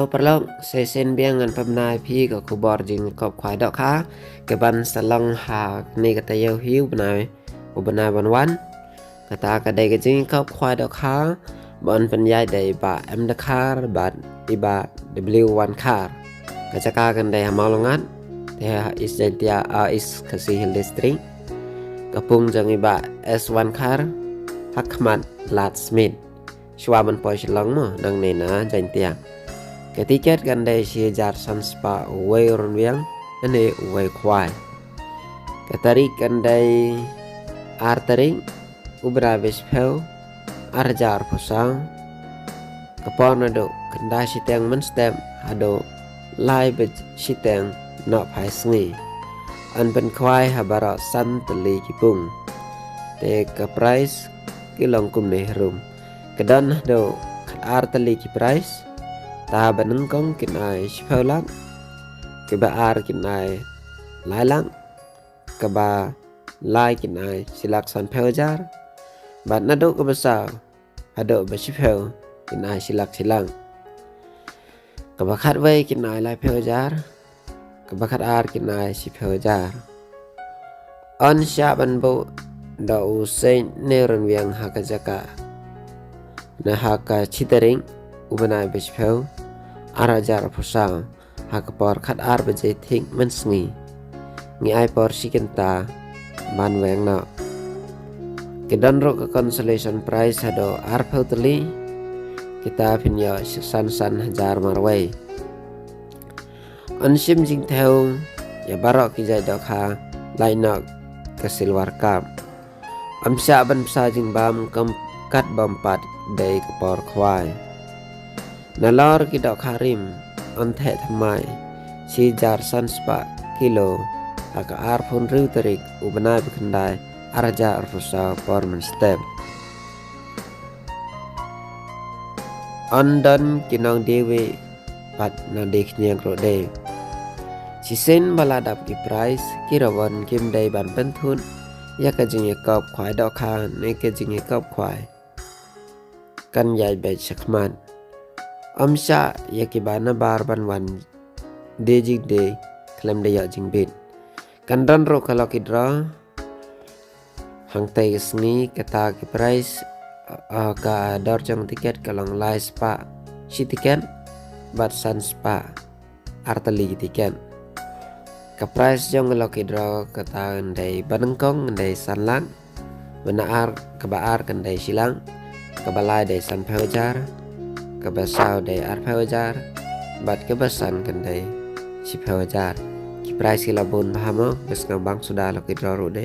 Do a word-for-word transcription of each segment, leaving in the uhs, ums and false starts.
Paralok, shisien biang ngan pynbna ïa phi ka khubor jingïakop khwai dohkha kaban sa long ha kane ka taïew hi u bnai, u bnai ban wan. Kata ka dei ka jingïakop khwai dohkha ban pynïaid da i Bah M Dkhar bad i Bah W Wankhar. Ka jaka kan dei ha Mawlyngat, te ha East Jaintia, ah, East Khasi Hills District. Ka pung jong i Bah S Wankhar ha khmat Lad Smit. Shuwa ban poi Shillong mo, nangne na Jaintia. Ka tiket kan dei shi hajar san spah uwei u rynbiang, lane uwei u khwai. Ka tarik kan dei ar tarik u bnai ba shiphew, ar hajar arphew saw. Ka por naduh khyndai shiteng mynstep haduh lai ba shiteng nohphai sngi. Yn pynkhwai ha baroh san tylli ki pung. Te ka prize ki long kumne harum. Ka don haduh khatar tylli ki prize. Ta ba nyngkong kin ai shiphew lak. Kaba ar kin ai lai lak. Kaba lai kin ai shi lak sanphew hajar. Bad naduh kaba saw haduh ba shiphew kin ai shi lak shi lak. Kaba khatwei kin ai laiphew hajar. Kaba khatar kin ai shiphew hajar. Yn shah ban buh da u Seiñ Neh Rynbiang ha ka jaka, na ha ka shi tarik u bnai ba shiphew, ar hajar arphew saw, ha ka por khatar baje thik mynsngi. Ngi ai por shi kynta ban weng noh. Ki don ruh ka consolation prize haduh arphew tylli. Kita phin ïoh shi san san hajar marwei. Yn shim jingthew ïa baroh ki jait dohkha, lait noh ka Silver Cup. Ym shah ban bsa jingbam kum katba ym pat dei ka por khwai. Nalor ki dohkha rim yn theh thymmai shi hajar san spah kilo ha ka arphew hynriew tarik u bnai ba khyndai, ar hajar arphew saw por mynstep. Yn don ki nongdie wieh bad nongdie khñiang ruh de. Shisien ba la dap ki prize, ki rawon kim dei ban pynthut ïa ka jingïakop khwai dohkha ne ka jingïakop khwai. Kan ïaid beit shakhmat. Ym shah ïa kiba nabar ban wan die jingdie khlem da ïoh jingbit. Kan don ruh ka lucky draw hangtei ka sngi. Kata ki prize, ah, ka dor jong tiket ka long lai spah shi tiket bad san spah ar tylli ki tiket. Ka prize jong ka lucky draw kata kan dei ba nyngkong kan dei san lak, ba ar, kaba ar kan dei shi lak, kaba lai dei sanphew hajar, kaba saw dei arphew hajar, bad kaba san kan dei shiphew hajar. Ki prize ki la bun bha mo, bad sngewbang suda lucky draw ruh de.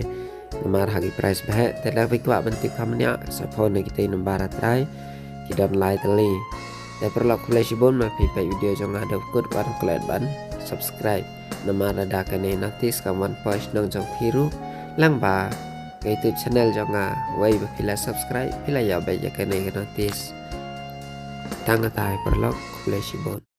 Namar ha ki prize ba heh, te lada phi kwah ban tip kham bniah, sa phone na kitei nambar ha trai, ki don lai tylli. Te paralok, khublei shibun ba phi peit video jong nga haduh kut, wat klet ban subscribe. Namar lada kane notice kam wan poi shnong jong phi ruh, lyngba ka YouTube channel jong nga, wei ba phi la subscribe, phi la ïoh beit ïa kane ka notice. Tang katai paralok, khublei shibun.